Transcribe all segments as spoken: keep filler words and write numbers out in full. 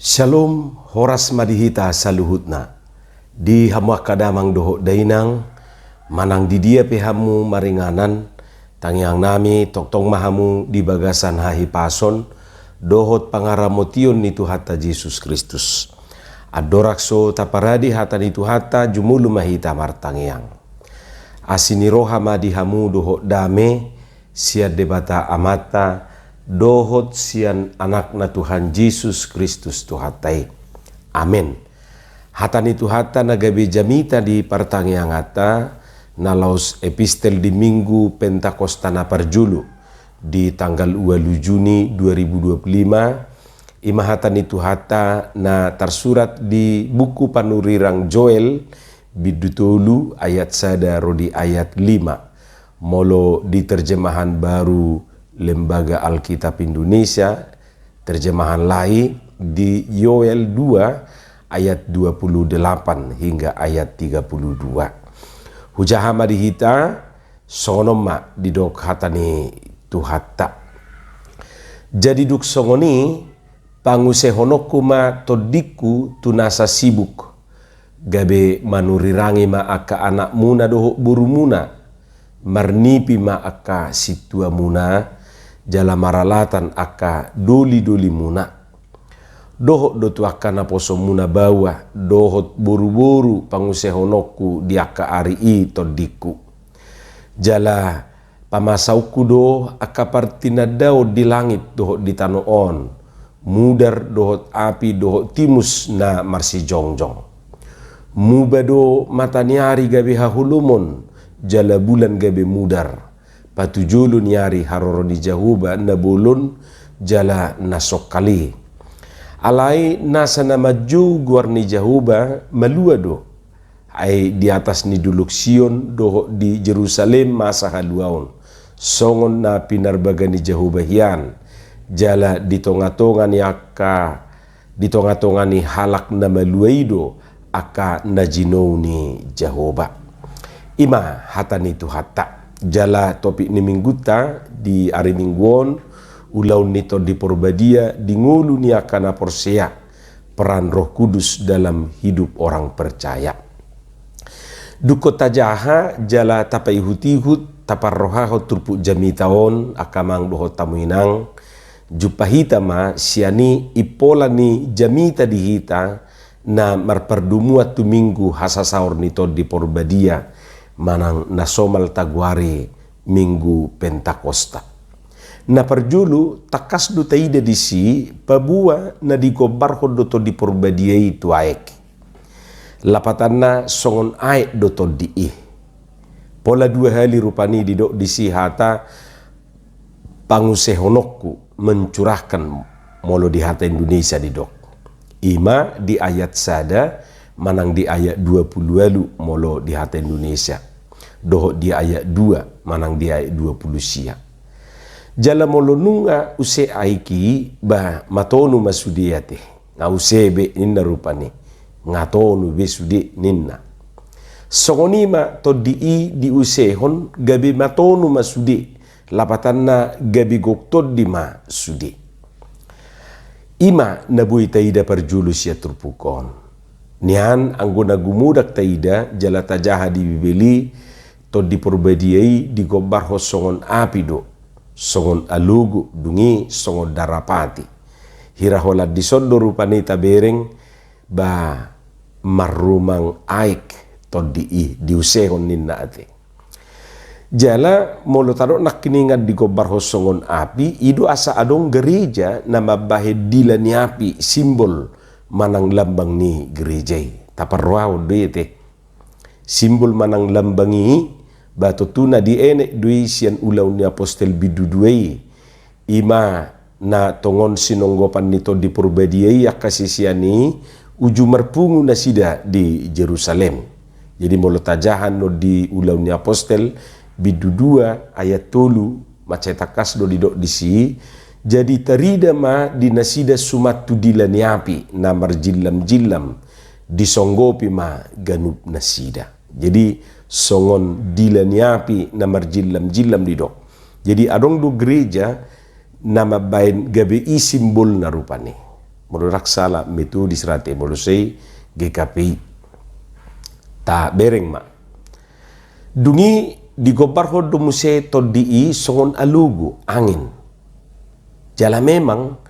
Syalom, horas ma di hita saluhutna. Di hamu angka damang dohot dainang, manang di dia pe hamu maringanan, tangiangnami tongtong ma hamu di bagasan hahipason dohot pangaramotion ni Tuhanta Jesus Kristus. Andorang so taparade hata ni Tuhanta, jumolo ma hita martangiang. Asi ni roha ma di hamu dohot dame, sian Debata Amanta, dohot sian Anakna Tuhan Jesus Kristus Tuhanta i. Amen. Hata ni Tuhanta na gabe jamita di partangianganta, na laos epistel di Minggu Pentakosta na parjolo, di tanggal ualu Juni dua ribu dua puluh lima, ima hata ni Tuhanta na tarsurat di buku panurirang Joel, bindu tolu ayat sada ro di ayat lima. Molo di terjemahan baru Lembaga Alkitab Indonesia, terjemahan lahir di Yoel dua ayat dua puluh delapan hingga ayat tiga puluh dua. Hujaha ma di hita, songon on ma didok hata ni Tuhanta. Jadi dung songon i, pangusehononku ma tondingku tu nasa sibuk, gabe manurirangi ma angka anakmuna dohot borumuna, marnipi ma angka sintuamuna, jala maralatan angka dolidolimuna. Dohot do tu angka naposomuna baoa, dohot boruboru pangusehononku di angka ari i tondingku. Jala pamasaonku do angka partinandaon di langit dohot di tano on, mudar dohot api dohot timus na marsijongjong. Muba do mata ni ari gabe haholomon, jala bulan gabe mudar, patujolo ni ari haroro ni Jahowa na bolon jala na songkali. Alai nasa na manjou goar ni Jahowa malua do. Ai di atas ni dolok Sion dohot di Jerusalem masa haluaon, songon na pinarbaga ni Jahowa hian, jala di tongatonga ni angka, di tongatonga ni halak na malua i do angka na jinou ni Jahowa. Ima hata ni Tuhanta. Jala topik ni minggunta di ari Minggu on, ulaon ni Tondi Porbadia di ngolu ni angka na porsea, peran Roh Kudus dalam hidup orang percaya. Dungkon tajaha jala tapaihutihut, taparrohahon turpuk jamita on, angka amang dohot hamu inang, jumpa hita ma sian i impola ni jamita di hita na marpardomuan tu Minggu hasasaor ni Tondi Porbadia, manang na somal tagoari Minggu Pentakosta. Na parjolo, tangkas do taida disi paboa na digombarhon do Tondi Porbadia i tu aek. Lapatanna songon aek do tondi i. Pola dua hali rupani didok disi hata pangusehononku, mencurahkan molo di hata Indonesia didok. Ima di ayat sada manang di ayat dua puluh ualu molo di hata Indonesia. Dohot di ayat dua manang di ayat dua puluh sia. Jala molo nunga use aek i, ba matonu ma sude ate. Nga use be ninna rupani. Nga tonu be sude ninna. Songon i ma tondi i diusehon gabe matonu ma sude. Lapatanna gabe gok tondi ma sude. Ima na boi taida parjolo sian turpuk on. Nian anggo na gumodang taida jala tajaha di Bibel i, Tondi Porbadia i digombarhon songon api do, songon alogo, dung i songon darapati. Hira holan dison do rupani tabereng, ba marrumang aek tondi i diusehon ninna ate. Jala molo tadok nangkiningan digombarhon songon api, i do asa adong gereja na mambahen dila ni api, simbol manang lambang ni gereja i. Taparrohahon do i ate. Simbol manang lambang i, ba tontuna dienet do i sian Ulaon ni Apostel bindu dua i. Ima na tongon sinonggopan ni Tondi Porbadia i angka sisean i uju marpungu nasida di Jerusalem. Jadi molo tajaha on di Ulaon ni Apostel bindu dua ayat tolu, mansai tangkas do didok disi, jadi tarida ma di nasida sumantu dila ni api na marjillamjillam, disonggopi ma ganup nasida. Jadi songon dila ni api na marjillamjillam didok. Jadi adong do gereja na mambahen gabe i simbolna rupani. Molo ndang sala, Metodis rate, molo sai G K P I. Tabereng ma. Dung i digombarhon do muse tondi i songon alogo, angin. Jala memang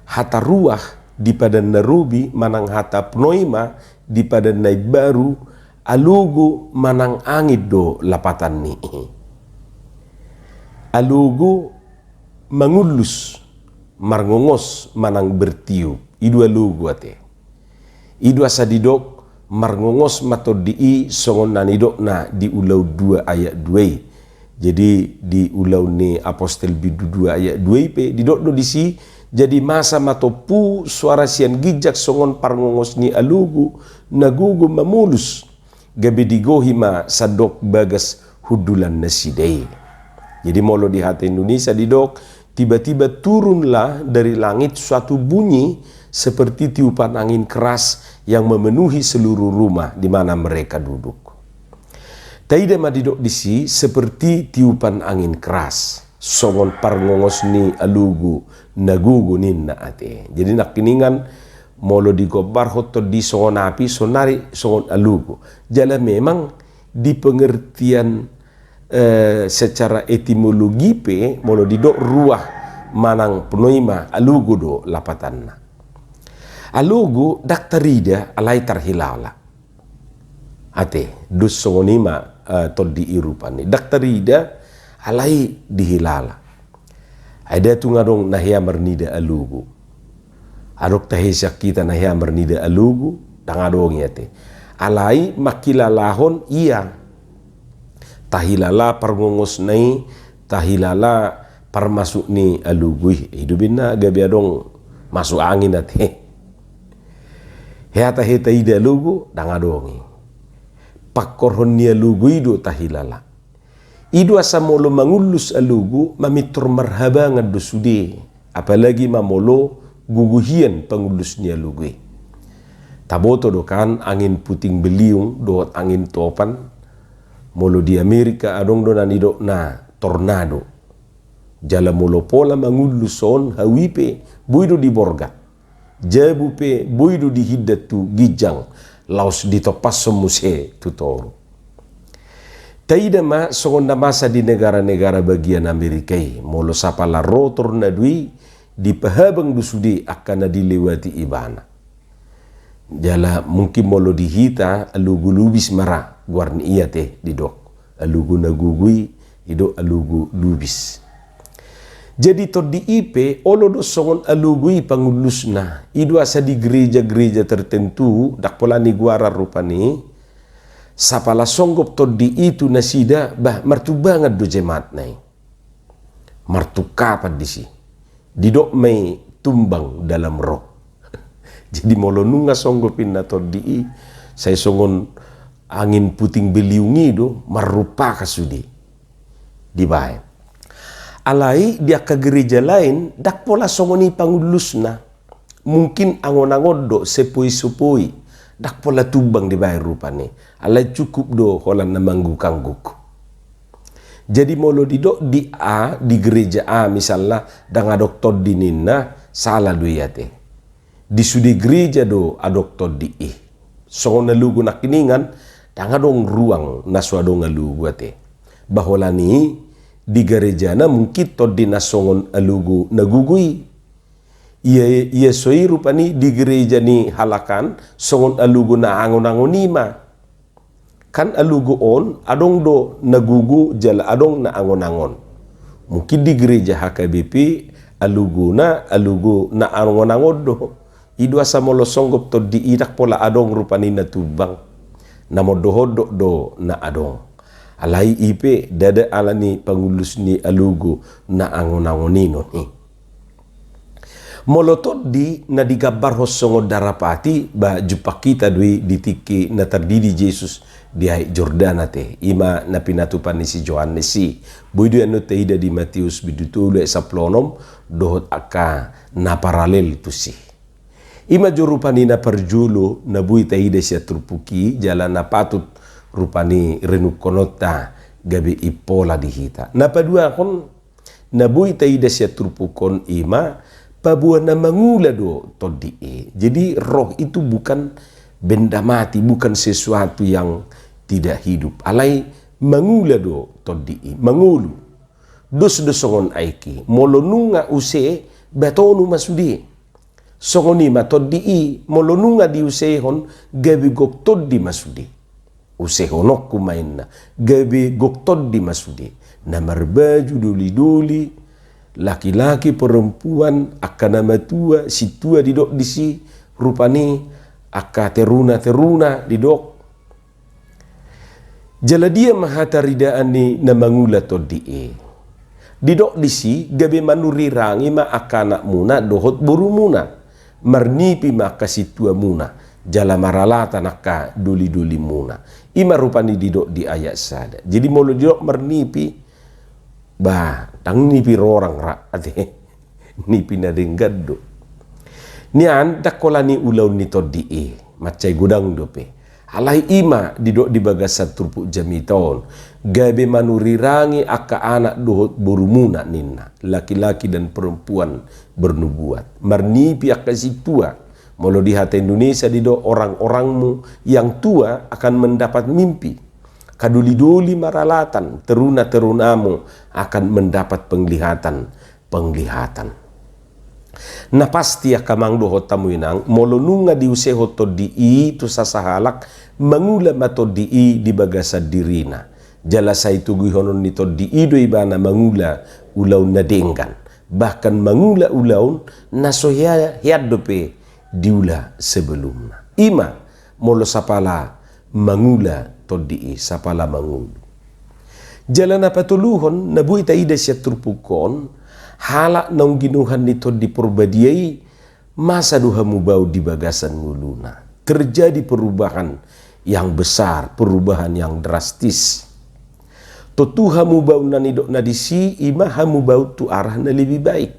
hata ruah di Padan na Robi manang hata pneuma di Padan na Imbaru, alogo manang angin do lapatanni. Alogo mangullus, marngongos manang bertiup, i do alogo ate. I do asa didok marngongos ma tondi i songon na nidokna di Ulaon dua ayat dua i. Jadi di Ulaon ni Apostel bindu dua ayat dua i pe didok do disi, jadi masa ma tompu soara sian ginjang songon parngongos ni alogo na gogo mamolus, gabe digohi ma sandok bagas hundulan nasida i. Jadi molo di hata Indonesia didok, tiba-tiba turunlah dari langit suatu bunyi seperti tiupan angin keras yang memenuhi seluruh rumah di mana mereka duduk. Taida ma didok disi seperti tiupan angin keras, songon parngongos ni alogo na gogo ninna ate. Jadi nangkiningan molo digombarhon tondi songon api, sonari songon alogo. Jala memang di pengertian, eh, secara etimologi pe, molo didok ruah manang pneuma, alogo do lapatanna. Alogo ndang tarida alai tarhilala. Ate, dos songon i ma, eh, tondi i rupani. Ndang tarida alai dihilala. Ai nda tung adong na hea marnida alogo. Adong tahe sian hita na hea marnida alogo, ndang adong i ate. Alai manghilalahon ia. Tahilala parngongosna i, tahilala parmasuk ni alogo i. I do umbahen na gabe adong masuk angin ate. Hea tahe taida alogo, ndang adong i. Pangkorhon ni alogo i do tahilala. I do asa molo mangullus alogo, mamintor marhabangan do sude, apalagi ma molo gogo hian pangullus ni alogo i. Taboto do kan angin puting beliung dohot angin topan, molo di Amerika adong do na nidokna tornado. Jala molo pola mangullus on hau i pe, boi do diborgat. Jabu pe boi do dihindat tu ginjang, laos ditompashon muse tu toru. Taida ma songon na masa di negara-negara bagian Amerika i, molo sapala ro tornado i, dipahabang do sude angka na dilewati ibana. Jala mungkin molo di hita alogo lubis ma ra goar ni i ate didok. Alogo na gogo i, i do alogo lubis. Jadi tondi i pe olo do songon alogo i pangullusna. I do asa di gereja-gereja tertentu, ndang pola ni goaran rupani, sapala songgop tondi i tu nasida, bah, martumbangan do jemaatna i. Martungkapan disi. Didok ma i tumbang dalam roh. Jadi molo nunga songgop inna tondi i, sai songon angin puting beliung i do, marrumpaka sude. Dibaen. Alai di angka gereja lain, ndang pola songon i pangullusna. Mungkin angon-angon do, sepoi-sepoi. Ndang pola tumbang dibaen rupani. Alai cukup do holan na mangguk-angguk. Jadi molo didok di A, di gereja A misalna, ndang adong tondi ninna, sala do i ate. Di sude gereja do adong tondi i. Songon alogo nangkiningan, ndang adong ruang na so adong alogo ate. Bah holan i, di gerejana mungkin tondi na songon alogo na gogo i. Ia, ia so i rupani di gereja ni halak an songon alogo na angon-angon i ma. Kan alogo on adong do na gogo jala adong na angon-angon. Mungkin di gereja H K B P alogona alogo na angon-angon do. I do asa molo songgop tondi i ndang pola adong rupani na tumbang. Na mondok-ondok do na adong. Alai i pe ndada ala ni pangullus ni alogo na angon-angon i non i. Molo tondi na digambarhon songon darapati, bah, jumpang hita do i di tingki na tardidi Jesus di Aek Jordan ate, i ma na pinatupa ni si Johannes i. Boi do i annon taida di Mateus bindu tolu aek sampulu onom dohot angka na paralel tusi. I ma jo rupani na parjolo na boi taida sian turpuk i, jala na patut rupani renungkononta gabe impola di hita. Na paduahon, na boi taida sian turpuk on i ma paboa na mangula do tondi i. Jadi roh itu bukan benda mati, bukan sesuatu yang tidak hidup. Alai mangula do tondi i, mangolu. Dos do songon aek i, molo nunga use, ba tonu ma sude. Songon i ma tondi i, molo nunga diusehon, gabe gok tondi ma sude. Usehononku ma inna, gabe gok tondi ma sude. Na marbaju doli-doli, laki-laki, perempuan, angka na matua, sintua didok disi, rupani angka teruna-teruna didok. Jala dia ma hataridaan ni na mangula tondi i? Didok disi, gabe manurirangi ma angka anakmuna dohot borumuna, marnipi ma angka sintuamuna, jala maralatan angka doli-dolimuna. I ma rupani didok di ayat sada. Jadi molo didok marnipi, bah, ndang nipi rorang ra, ate. Nipi na denggan do. Nian ndang holan i ulaon ni tondi i, mansai godang dope. Alai i ma didok di bagasan turpuk jamita on, gabe manurirangi angka anak dohot borumuna ninna, laki-laki dan perempuan bernubuat. Marnipi angka sintua. Molo di hata Indonesia didok orang-orangmu yang tua akan mendapat mimpi. Angka doli-doli maralatan, teruna-terunamu akan mendapat penglihatan, penglihatan. Na pasti angka amang dohot hamu inang, molo nunga diusehon tondi i tu sasahalak, mangula ma tondi i di bagasan dirina. Jala sai toguihonon ni tondi i do ibana mangula ulaon na denggan. Bahkan mangula ulaon na so hea-, hean dope diula sebelumna. I ma molo sapala mangula tondi i, sapala mangolu. Jala na patoluhon, na boi taida sian turpuk on, halak naung ginuhan ni Tondi Porbadia i, masa do hamubau di bagasan ngoluna. Terjadi perubahan yang besar, perubahan yang drastis. Tontu hamubau na nidokna disi, i ma hamubau tu arah na lebih baik.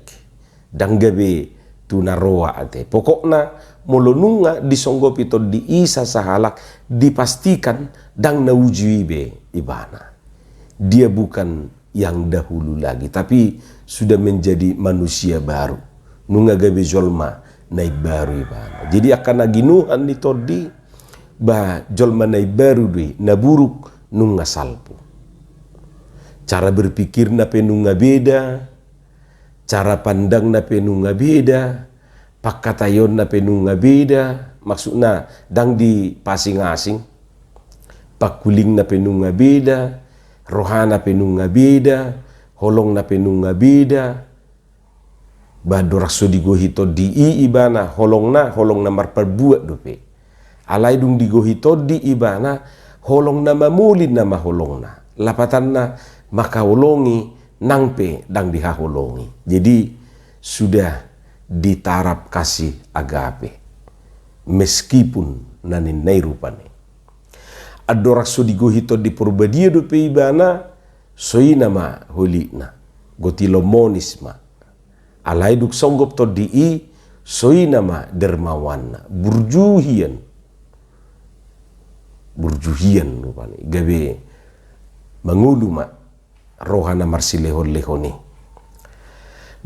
Ndang gabe tu na roa ate. Pokokna, molo nunga disonggopi tondi i sasahalak, dipastikan ndang na uju i be ibana. Dia bukan yang dahulu lagi, tapi sudah menjadi manusia baru. Nunga gabe jolma na imbaru ibana. Jadi angka na ginuhan ni tondi, bah, jolma na imbaru do i, na buruk nunga salpu. Cara berpikirna pe nunga beda, cara pandangna pe nunga beda, pangkataionna pe nunga beda, maksudna ndang dipaasing-asing, pangkulingna pe nunga beda, rohana pe nunga beda, holongna pe nunga beda. Bah, dorang so digohi tondi i ibana, holongna, holong na marparbuat dope. Alai dung digohi tondi ibana, holong na mamolin nama holongna. Lapatanna mangkaholongi nang pe ndang dihaholongi. Jadi sudah di taraf kasih agape. Meskipun na ninna i rupani. Andorang so digohi Tondi Porbadia dope ibana, so i nama holitna. Gotilon monis ma. Alai dung songgop tondi i, so i nama dermawanna. Burju hian. Burju hian rupani. Gabe mangolu ma roha na marsilehon-lehon i.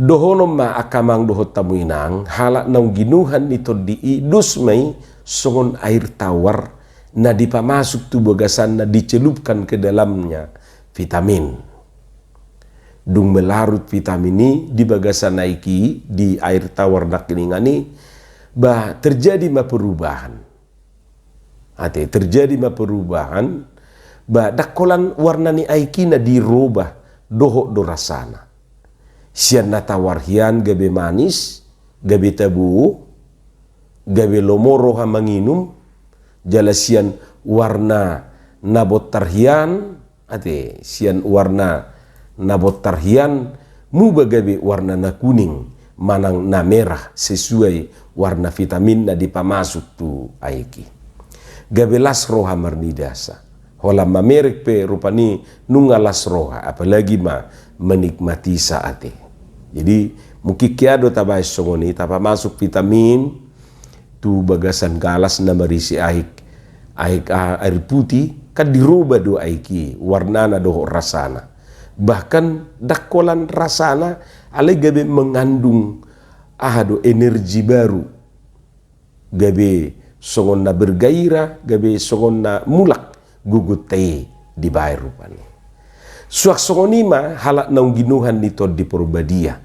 Dohonon ma angka amang dohot hamu inang, halak naung ginuhan ni tondi i, dos ma i songon air tawar na dipamasuk tu bagasanna, dicelupkan ke dalamnya vitamin. Dung melarut vitamin i di bagasan aek i, di air tawar nangkiningan i, bah, terjadi ma perubahan. Ate, terjadi ma perubahan, bah, ndang holan warna ni aek i na dirobah, dohot do rasana. Sian na tawar hian gabe manis, gabe tabo, gabe lomo roha manginum, jala sian warna na bontar hian, ate, sian warna na bontar hian, muba gabe warna na kuning, manang na merah, sesuai warna vitamin na dipamasuk tu aek i. Gabe las roha marnidasa. Holan mamereng pe rupani nunga las roha, apalagi ma menikmati sa, ate. Jadi, mungkin hea do tabaen songon i, tapamasuk vitamin, tu bagasan galas na marisi aek, aek, ah, air putih, kan dirobah do aek i, warnana dohot rasana. Bahkan ndang holan rasana, alai gabe mengandung aha do, energi baru, gabe songon na bergairah, gabe songon na mulak gogonta i dibaen rupani. Suang songon i ma halak naung ginuhan ni Tondi Porbadia.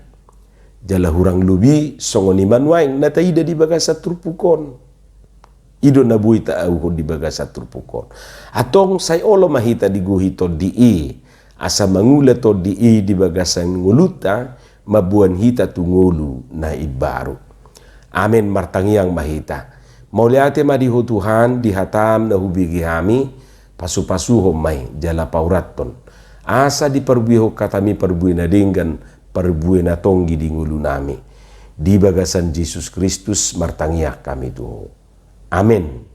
Jala hurang lobi songon i ma nuaeng na taida di bagasan turpuk on. I do na boi taauhon di bagasan turpuk on. Antong sai olo ma hita digohi Tondi i, asa mangula Tondi i di bagasan ngolunta, mamboan hita tu ngolu na imbaru. Amen. Martangiang ma hita. Mauliate ma di Ho Tuhan, di hataM na hubege hami, pasupasuhon ma i jala paurathon, asa diparbuehon hataMi parbue na denggan, parbue na tonggi di ngolunami. Di bagasan Jesus Kristus martangiang hami tu Ho. Amen.